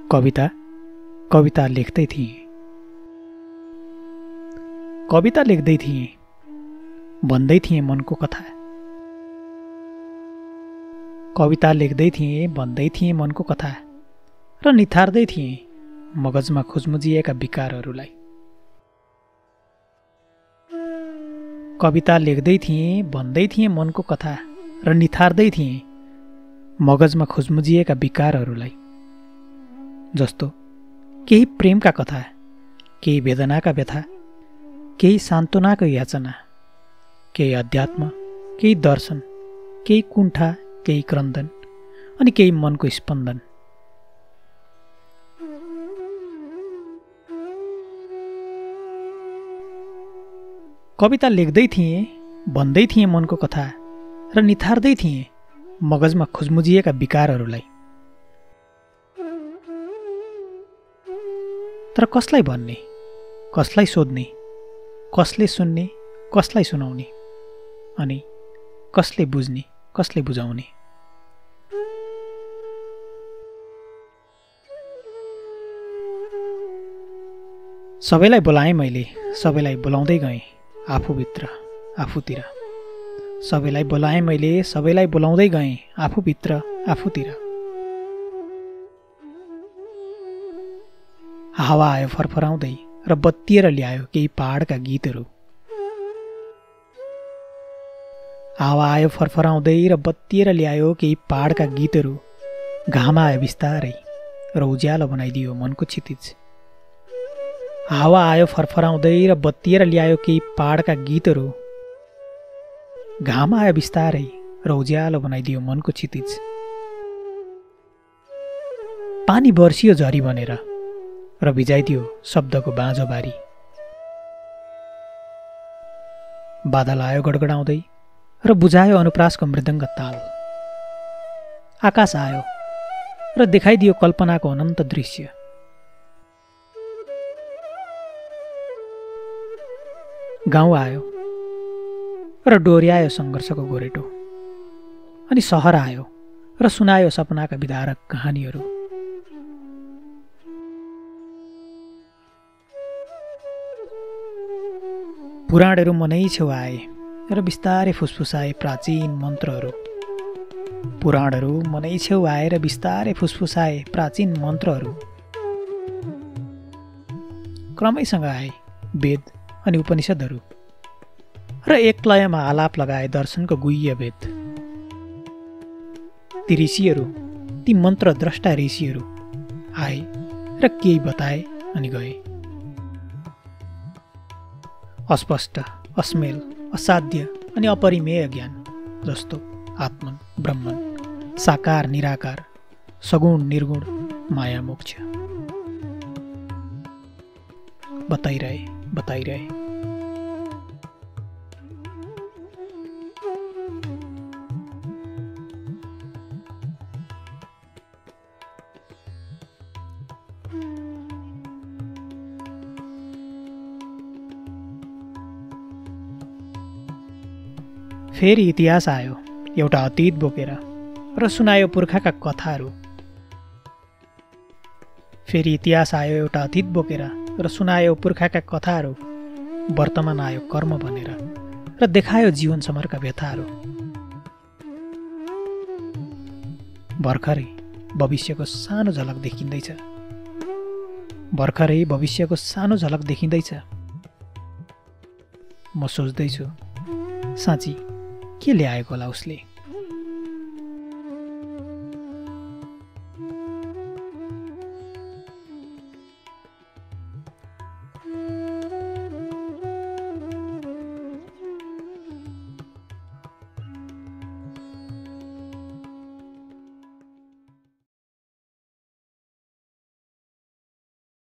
कविता लेख्दै थिएँ। कविता लेख्दै थिएँ, भन्दै थिएँ मनको कथा। कविता लेख्दै थिएँ, भन्दै थिएँ मनको कथा र निथार्दै थिएँ मगजमा खुजमुजिएका विकारहरूलाई। कविता लेख्दै थिएँ, भन्दै थिएँ मनको कथा र निथार्दै थिएँ मगजमा खुजमुजिएका विकारहरूलाई। जस्तो केही प्रेमका कथा, केही वेदनाका व्यथा, केही सान्त्वनाको याचना, केही अध्यात्म, केही दर्शन, केही कुण्ठा, केही क्रन्दन अनि केही मनको स्पन्दन। कविता लेख्दै थिएँ, भन्दै थिएँ मनको कथा र निथार्दै थिएँ मगजमा खुजमुजिएका विकारहरूलाई। तर कसलाई भन्ने, कसलाई सोध्ने, कसले सुन्ने, कसलाई सुनाउने अनि कसले बुझ्ने, कसले बुझाउने। सबैलाई बोलाएँ मैले, सबैलाई बोलाउँदै गएँ आफूभित्र आफूतिर। सबैलाई बोलाएँ मैले, सबैलाई बोलाउँदै गएँ आफूभित्र आफूतिर। हावा आयो फरफराउँदै र बत्तिएर ल्यायो केही पहाडका गीतहरू। हावा आयो फरफराउँदै र बत्तिएर ल्यायो केही पहाडका गीतहरू। घाम आयो बिस्तारै र उज्यालो बनाइदियो मनको क्षितिज। हावा आयो फरफराउँदै र बत्तिएर ल्यायो केही पहाडका गीतहरू। घाम आयो बिस्तारै र उज्यालो बनाइदियो मनको क्षितिज। पानी बर्सियो झरी बनेर र भिजाइदियो शब्दको बाँझोबारी। बादल आयो गडगडाउँदै र बुझायो अनुप्रासको मृदङ्ग ताल। आकाश आयो र देखाइदियो कल्पनाको अनन्त दृश्य। गाउँ आयो र डोर्यायो सङ्घर्षको गोरेटो। अनि सहर आयो र सुनायो सपनाका विदारक कहानीहरू। पुराणहरू मनै छेउ आए र बिस्तारै फुसफुसाए प्राचीन मन्त्रहरू। पुराणहरू मनै छेउ आए र बिस्तारै फुसफुसाए प्राचीन मन्त्रहरू। क्रमैसँग आए वेद अनि उपनिषदहरू र एक लयमा आलाप लगाए दर्शनको गुह्य वेद। ती ऋषिहरू, ती मन्त्र द्रष्टा ऋषिहरू आए र केही बताए अनि गए। अस्पष्ट, अस्मेल, असाध्य अनि अपरिमेय ज्ञान जस्तो आत्मन, ब्रह्मन, साकार, निराकार, सगुण, निर्गुण, माया, मोक्ष बताइरहे। फेरि इतिहास आयो एउटा अतीत बोकेर र सुनायो पुर्खाका कथाहरू। फेरि इतिहास आयो एउटा अतीत बोकेर र सुनायो पुर्खाका कथाहरू। वर्तमान आयो कर्म भनेर र देखायो जीवन समरका व्यथाहरू। भर्खरै भविष्यको सानो झलक देखिँदैछ। भर्खरै भविष्यको सानो झलक देखिँदैछ। म सोच्दैछु साँच्ची के ल्याएको होला उसले।